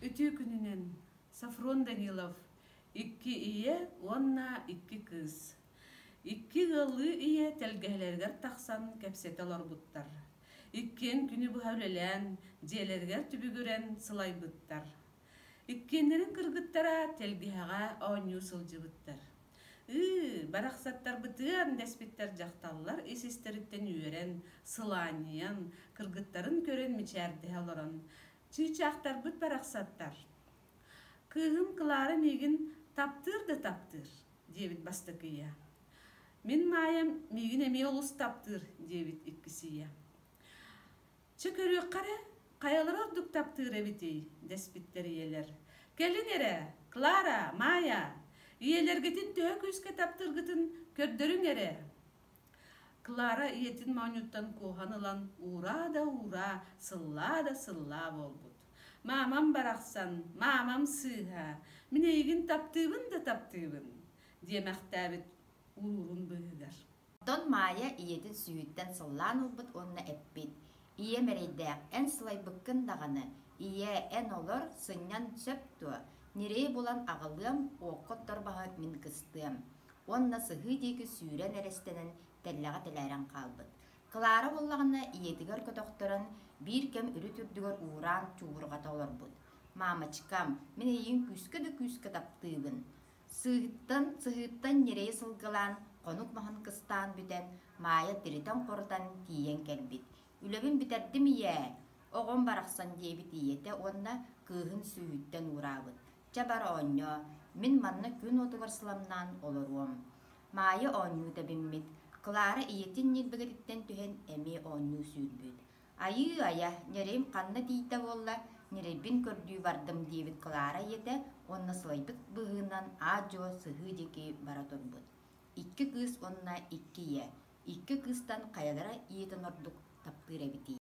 Үтүө күнүнэн, Софрон Данилов, икки ийэ уонна икки кыыс. Икки ыаллыы ийэ тэлгэһэлэригэр тахсан кэпсэтэ олорбуттар. Иккиэн күнү быһа үлэлээн, дьиэлэригэр түбүгүрэн сылайбыттар. Иккиэннэрин кыргыттара тэлгэһэҕэ оонньуу сылдьыбыттар. Ыы, барахсаттарбытыан дэспиттэр дьахталлар ис-истэриттэн үөрэн, сылаанньыйан, кыргыттарын көрөн мичээрдэһэ олорон, Чыычаахтарбыт барахсаттар. Кыыһым Клара миигин таптыыр да таптыыр, диэбит бастакы ийэ. Мин Маайам миигин эмиэ олус таптыыр, диэбит иккис ийэ. Чэ көрүөххэ эрэ, хайалара ордук таптыыр эбитий, дэспиттэр ийэлэр. Кэлин эрэ, Клара, Маайа, ийэлэргитин төһө күүскэ таптыыргытын көрдөрүҥ эрэ. Клара ийэтин моонньуттан куоһан ылан уураа да уураа, сыллаа да сыллаа буолбут. «Маамам барахсан, маамам сыыһа, мин эйигин таптыыбын да таптыыбын» диэмэхтээбит уруурун быыһыгар. Оттон Маайа ийэтин сүүһүттэн сыллаан ылбыт уонна эппит: «Ийэм эрэйдээх, эн сылайбыккын даҕаны, ийээ, эн олор, сынньан сөп дуо? Ньирэй булан аҕалыам, уокка отторбоһо мин кыстыам» уонна сыһыы диэки сүүрэн эрэстэнэн тэллэҕэ тэлээрэн хаалбыт. Клара буоллаҕына ийэтигэр көтөхтөрөн, биир кэм үрүт үрдүгэр уураан чугурҕата олорбут. «Мамочкам, мин эйигин күүскэ да күүскэ таптыыбын. Сыыһыттан, сыһыыттан ньирэйи сылгылаан, хонук маһын кыстаан бүтэн, Маайа тиритэн-хорутан тиийэн кэлбит. «Үлэбин бүтэрдим ийээ, оҕом барахсан» диэбит ийэтэ уонна кыыһын сүүһүттэн уураабыт. «Чэ бар оонньоо, мин манна күн уотугар сыламнаан олоруом». Маайа оонньуу тэбиммит, Клара ийэтин ньилбэгэтиттэн түһэн эмиэ оонньуу сүүрбүт. «Айыы-айа, ньирэйим ханна тиийдэ буолла, ньирэйбин көрдүү бардым» диэбит Клара ийэтэ уонна сылайбыт быһыынан аа-дьуо сыһыы диэки бара турбут. Икки кыыс уонна икки ийэ, икки кыыстан хайалара ийэтин ордук таптыыр эбитий?